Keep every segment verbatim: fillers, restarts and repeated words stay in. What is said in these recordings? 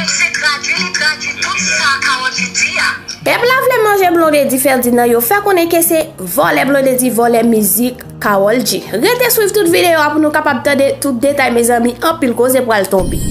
Se tradui, li tradui tout sa Karol G di a. Pèp la vle manje Blondedy Ferdinand, yo fè konnen ke se vòlè Blondedy, vòlè mizik Karol G. Rete swiv tout videyo a pou nou kapab tande tout detay, mezanmi, anpil koze pral tonbe.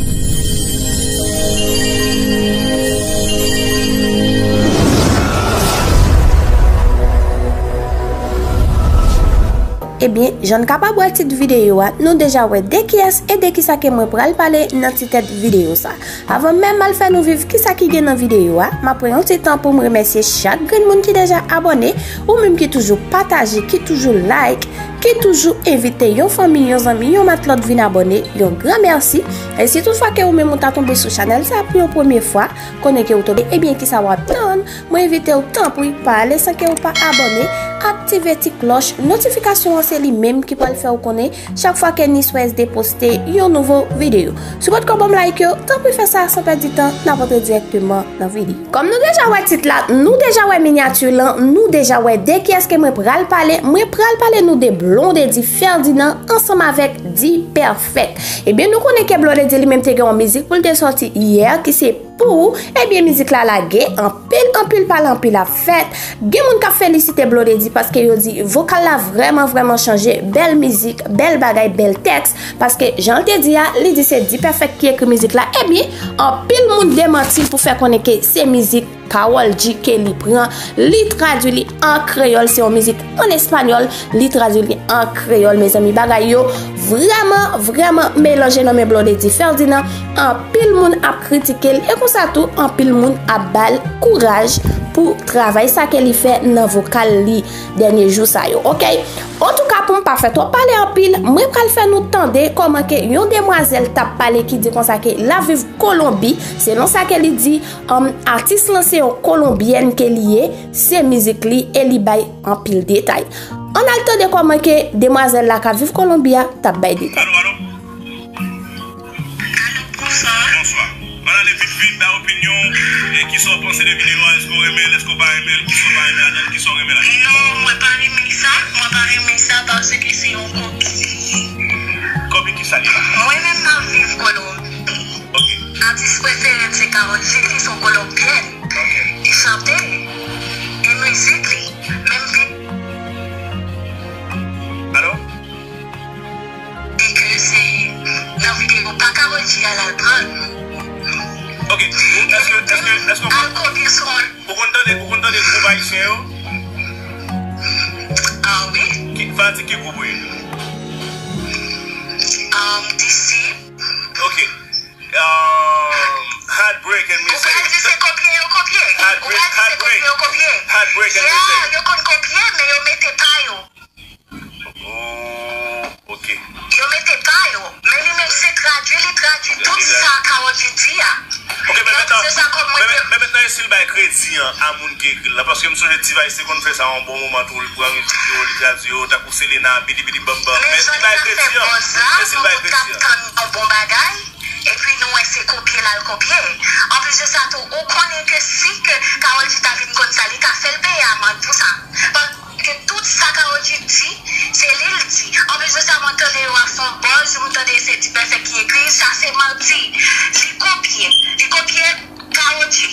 Ebyen, jan n kapab wè tit videyo a, nou deja wè de kiyès e de kisa ke mwen pral pale nan ti tèt videyo sa. Avan menm m al fè nou viv kisa ki gen nan videyo a, m ap pran yon ti tan pou m remèsye chak grenn moun ki deja abòne, ou menm ki toujou pataje, ki toujou like, ki toujou envite yon fanmi, yon zanmi, yon matlòt vin abòne, yon gran mèsi. E si toutfwa ke ou menm ou ta tonbe sou chanèl sa pou yon premye fwa, konnen ke ou tonbe, ebyen kisa w ap tann? Mwen envite w, tanpri, pa ale san ke w pa abòne, aktive ti klòch notifikasyon an, se li menm ki pral fè w konnen chak fwa ke Niswèz te poste yon nouvo videyo. Si w potko ban m like yo, tanpri fè sa san pèdi tan, n ap antre dirèkteman nan videyo. Kòm nou deja wè tit la, nou deja wè minyati lan, nou deja wè de kiyès ke mwen pral pale, mwen pral pale nou de Blondedy Ferdinand ansanm avèk D-Perfect. Ebyen, nou konnen ke Blondedy li menm te gen yon mizik pou l te sòti yè, ki se Pou ou, ebyen, mizik la lage, anpil, anpil pale, anpil ap fèt. Gen moun k ap felisite Blondedy paske yo di vokal la vrèman, vrèman chanje, bèl mizik, bèl bagay, bèl tèks. Paske jan l te di a, li di se D-Perfect ki ekri mizik la. Ebyen, anpil moun demanti l pou fè konnen ke se mizik Karol G ke li pran, li tradui li an kreyòl, se yon mizik an espanyòl, li tradui li an kreyòl, mezanmi, bagay yo vrèman, vrèman melanje nan men Blondedy Ferdinand. Anpil moun ap kritike l, e konsa tou, anpil moun ap ba l kouraj pou travay sa ke li fè nan vokal li dènye jou sa yo, oke? Antouka, pou m pa fè twòp pale anpil, mwen pral fè nou tande kòman ke yon demwazèl t ap pale ki di konsa ke l ap viv Kolonbi, selon sa ke li di, um, atis lan se yon kolonbyèn ke li ye, se mizik li e li bay anpil detay. Ann al tande kòman ke demwazèl la k ap viv Kolonbi a t ap bay detay. Alo, alo. Alo, bonswa. Bonswa. Ann ale vit vit, bay opinyon w, e kisa w panse de videyo a, èske w renmen l, èske w pa renmen l, kisa w pa renmen ladan l, kisa w renmen ladan l? Non, mwen pa renmen sa, mwen pa renmen sa paske se yon kopi li ye. Kopi kisa li la? Mwen menm m ap viv Kolonbi. Ok. Atis prefere m se Karol G, li se yon kolonbyèn. Ok. Li chante, e mizik li, menm pi. Alo? E ke se nan videyo pa Karol G a l al pran. Ok. Ou, èske, èske, èske ou konn, al kopye sou yon... Ou konn tande, ou konn tande gwoup ayisyen yo? Ah wi. Ki, fanatik ki gwoup ou ye? Um, D C. Ok. Um, Heartbreak and Music. Ou pral di se kopye yo kopye? Heartbreak, ou pral di se kopye yo kopye? Heartbreak and Music. Yeah, yo konn kopye, men yo mete pa yo. Oh, ok. Yo mete pa yo. Men li menm se tradui, li tradui tout sa Karol G di a. Ok, men mentnan, men, men mentnan, e si l bay kredi an a moun ki ekri l la? Paske m sonje T-Vice te konn fè sa yon bon moman tou, li pran mizik yo, li tradui yo, tankou Selena, Bidi Bidi Bam Bam. Men si l bay kredi an, e si l bay kredi an? Tann yon bon bagay, epi nou wè se kopye l al kopye. Anplis de sa tou, ou konnen ke si ke Karol G ta vin konn sa, li ka fè l peye amann pou sa. Paske tout sa Karol G di, se li l di. Anplis de sa, mwen tande yo ap fè yon buzz, m tande se D-Perfect ki ekri, sa se manti. Li kopye. Li kopye Karol G.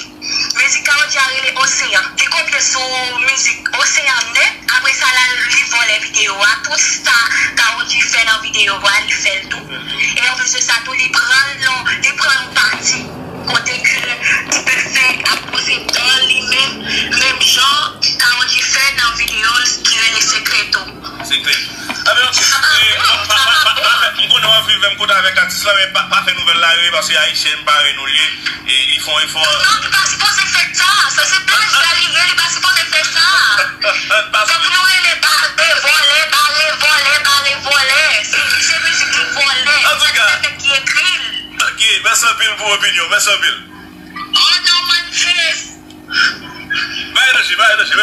Mizik Karol G a rele Oseyan. Li kopye sou mizik Oseyan nèt. Apre sa, l al, li vòlè videyo a. Tout sa Karol G fè nan videyo a, li fè l tou. E anplis de sa tou, li pran l nan, li pran yon pati kote ke D-Perfect ap poze dan li menm, menm jan Karol G fè nan videyo l ki rele Secreto. Secreto. Anben, ok. E, pa, pa, pa, pa fè, m konnen w ap viv menm kote avèk atis la, men pa, pa fè nouvèl la yo, paske ayisyen parèy nou l ye, e li fè yon efò. Non, li pa sipoze fè sa. Sa se pèj la li ye, li pa sipoze fè sa. Fòk nou rele bare vòlè, bare vòlè, bare vòlè. Se, se mizik li vòlè. Antouka, se D-Perfect ki ekri l. Ok, mèsi anpil pou opinyon. Mèsi anpil. Oh non, manifest.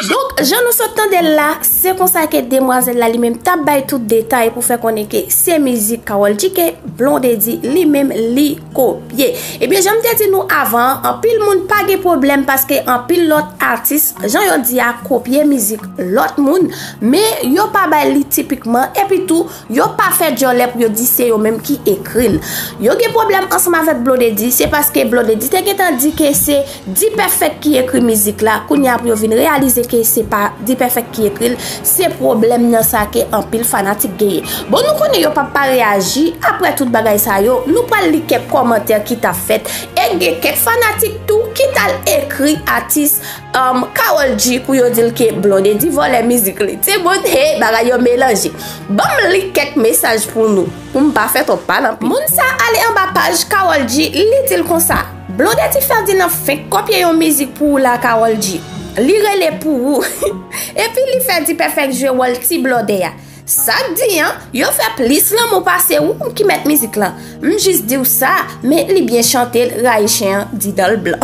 Donk, jan nou sot tande l la, se konsa ke demwazèl la li menm t ap bay tout detay pou fè konnen ke se mizik Karol G ke Blondedy li menm li kopye. Ebyen, jan m te di nou avan an, anpil moun pa gen pwoblèm paske anpil lòt atis, jan yo di a, kopye mizik lòt moun, men yo pa bay li tipikman, epi tou, yo pa fè djòlè pou yo di se yo menm ki ekri l. Yo gen pwoblèm ansanm avèk Blondedy, se paske Blondedy te gentan di ke se D-Perfect ki ekri mizik la, kounye a pou yo vin reyalize ke se pa D-Perfect ki ekri l, se pwoblèm nan sa ke anpil fanatik genyen. Bon, nou konnen yo p ap pa reyaji, apre tout bagay sa yo, nou pral li kèk kòmantè ki t ap fèt, e gen kèk fanatik tou ki t al ekri atis um, Karol G pou yo di l ke Blondedy vòlè mizik li. Timoun, he, bagay yo melanje. Ban m li kèk mesaj pou nou, pou m pa fè twòp pale anpil. Moun sa ale anba paj Karol G, li di l konsa, Blondedy Ferdinand fenk kopye yon mizik pou ou la, Karol G. Li rele Pou Ou. Epi li fè D-Perfect jwe wòl ti blòdè a. Sa k di an, yo fè plis lanmou pase ou ki mèt mizik lan. M jis di w sa, men li byen chante l, rayi chen an di dan l blan.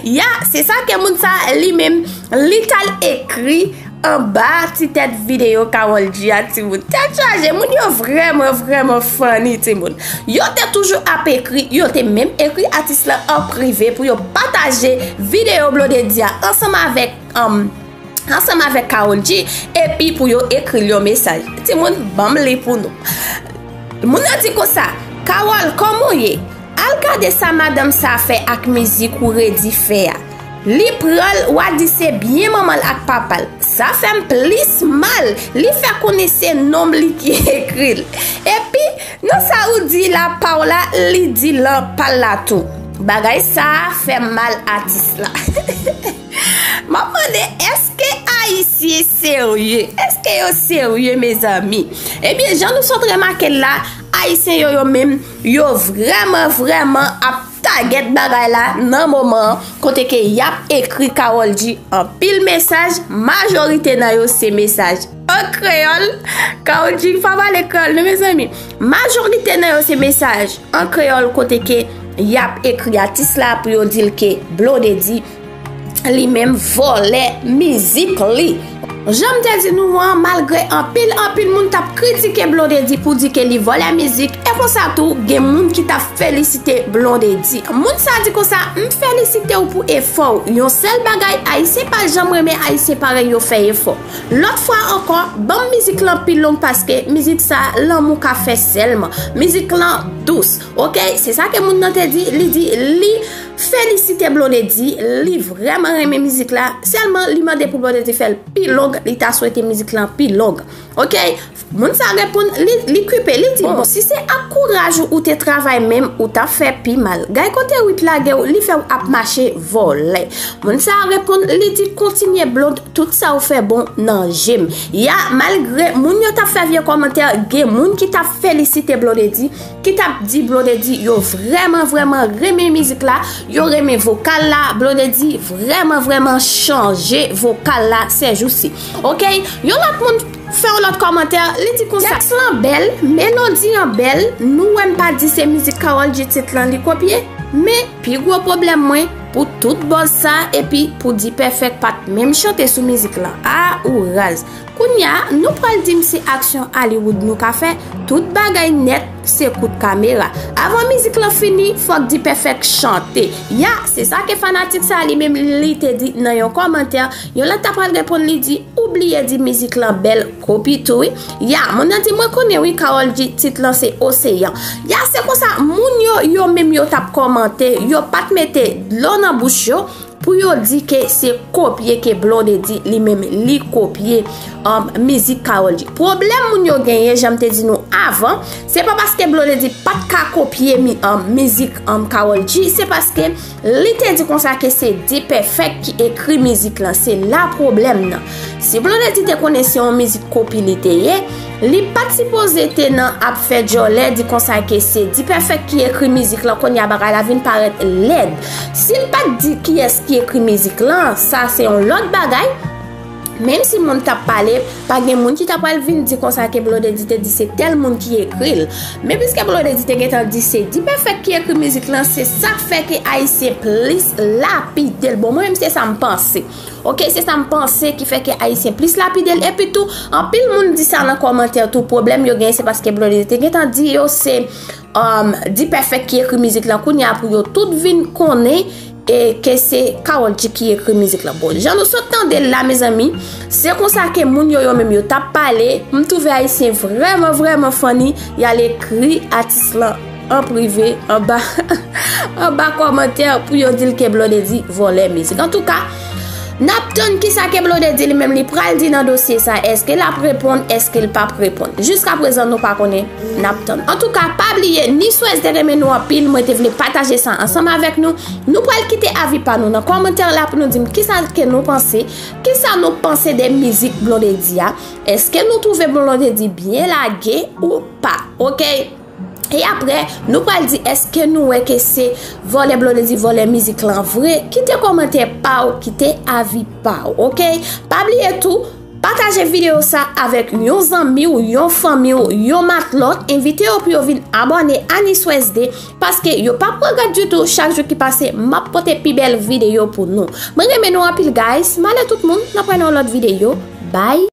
Ya, se sa ke moun sa li menm, li t al ekri anba ti tèt videyo Karol G a, timoun. Tèt chaje, moun yo vrèman, vrèman funny, timoun. Yo te toujou ap ekri, yo te menm ekri atis lan an prive pou yo pataje videyo Blondedy a ansanm avèk, um, ansanm avèk Karol G, epi pou yo ekri l yon mesaj. Timoun, ban m li pou nou. Moun nan di konsa, Karol, kòman w ye? Al gade sa madanm sa fè ak mizik ou redi fè a. Li pran l, w a di se byen manman l ak papa l. Sa fè m plis mal. Li fè konnen se nonm li ki ekri l. Epi, nan sa ou di la pa w la, li di lan pa l la tou. Bagay sa a fè m mal atis la. M ap mande, èske Ayisyen serye? Èske yo serye, mezanmi? Ebyen, jan nou sot remake l la, Ayisyen yo, yo menm, yo vrèman, vrèman ap tagèt bagay la nan moman an, kote ke y ap ekri Karol G anpil mesaj, majorite nan yo se mesaj an kreyòl. Karol G pa pale kreyòl, non, mezanmi. Majorite nan yo se mesaj an kreyòl, kote ke y ap ekri atis la pou yo di l ke Blondedy li menm vòlè mizik li. Jan m te di nou an, malgre anpil, anpil moun t ap kritike Blondedy pou di ke li vòlè mizik, e konsa tou, gen moun ki t ap felisite Blondedy. Moun sa di konsa, m felisite w pou efò w. Yon sèl bagay, Ayisyen pa janm renmen Ayisyen parèy yo fè efò. Lòt fwa ankò, ban m mizik lan pi long paske mizik sa, lanmou ka fè sèlman. Mizik lan dous, oke? Se sa ke moun nan te di, li di, li felisite Blondedy, li vrèman renmen mizik la, sèlman li mande pou Blondedy fè l pi long, li ta swete mizik lan pi long. Oke? Moun sa reponn, li, li kipe, li di, bon, si se ak kouraj ou, ou te travay menm, ou t ap fè pi mal. Gay kote Wit lage w, li fè w ap mache vòlè. Moun sa reponn, li di, kontinye Blonde, tout sa w fè bon nan je m. Ya, malgre moun yo t ap fè vye kòmantè, gen moun ki t ap felisite Blondedy, ki t ap di Blondedy yo vrèman, vrèman renmen mizik la, yo renmen vokal la, Blondedy vrèman, vrèman chanje vokal la sèjousi. Oke, yon lòt moun fè yon lòt kòmantè, li di konsa, tèks lan bèl, melodi an bèl, nou wè m pa di se mizik Karol G tit lan li kopye, men pi gwo pwoblèm mwen, pou tout buzz sa, epi pou D-Perfect pa t menm chante sou mizik lan. A, ou raz. Kounye a, nou pral di m si aksyon Hollywood nou ka fè, tout bagay nèt, se kout kamera. Avan mizik lan fini, fòk D-Perfect chante. Ya, se sa ke fanatik sa li menm li te di nan yon kòmantè. Yon lòt ta pral reponn, li di, ou bliye di mizik lan bèl, kopi tou wi. Ya, moun nan di, mwen konnen wi, Karol G tit lan se Oseyan. Ya, se konsa, moun yo, yo menm yo t ap kòmante, yo pa t mete dlo nan bouch yo, pou yo di ke se kopye ke Blondedy li menm li kopye, um, mizik Karol G. Pwoblèm moun yo genyen, jan m te di nou avan, se pa paske Blondedy pa t ka kopye mi-, um, mizik, um, Karol G, se paske li te di konsa ke se D-Perfect ki ekri mizik lan, se la pwoblèm nan. Si Blondedy te konnen se yon mizik kopi li te ye, li pa t sipoze te nan ap fè djòlè di konsa ke se D-Perfect ki ekri mizik lan, kounye a bagay la vin parèt lèd. Si l pa t di kiyès ki ekri mizik lan, sa se yon lòt bagay. Menm si moun t ap pale, pa gen moun ki ta pral vin di konsa ke Blondedy te di se tèl moun ki ekri l. Men piske Blondedy te gentan di se D-Perfect ki ekri mizik lan, se sa k fè ke Ayisyen plis lapide l. Bon, mwen menm se sa m panse. Oke, se sa m panse ki fè ke Ayisyen plis lapide l. Epi tou, anpil moun di sa nan kòmantè tou. Pwoblèm yo genyen se paske Blondedy te gentan di yo se um, D-Perfect ki ekri mizik lan. Kounye a pou yo tout vin konnen e ke se Karol G ki ekri mizik lan. Bon, jan nou sot tande l la, mezanmi, se konsa ke moun yo, yo menm yo t ap pale. M twouve Ayisyen vrèman, vrèman funny. Y al ekri atis lan an prive, anba, anba kòmantè pou yo di l ke Blondedy vòlè mizik. Antouka, n ap tann kisa ke Blondedy li menm li pral di nan dosye sa. Èske l ap reponn, èske l p ap reponn? Jiskaprezan, nou pa konnen. N ap tann. Antouka, pa bliye, Niswèz te renmen nou anpil. Mwen te vle pataje sa ansanm avèk nou. Nou pral kite avi pa nou nan kòmantè la pou nou di m kisa ke nou panse. Kisa nou panse de mizik Blondedy a? Èske nou twouve Blondedy byen lage ou pa? Oke? E apre, nou pral di èske nou wè ke se vòlè Blondedy vòlè mizik lan vre? Kite kòmantè pa w, kite avi pa w, oke? Pa bliye tou, pataje videyo sa avèk yon zanmi w, yon fanmi w, yon matlòt. Envite yo pou yo vin abòne a Niswèz de, paske yo p ap regrèt ditou. Chak jou ki pase, m ap pote pi bèl videyo pou nou. Mwen renmen nou anpil, guys. M ale tout moun, n ap wè nan yon lòt videyo. Bye!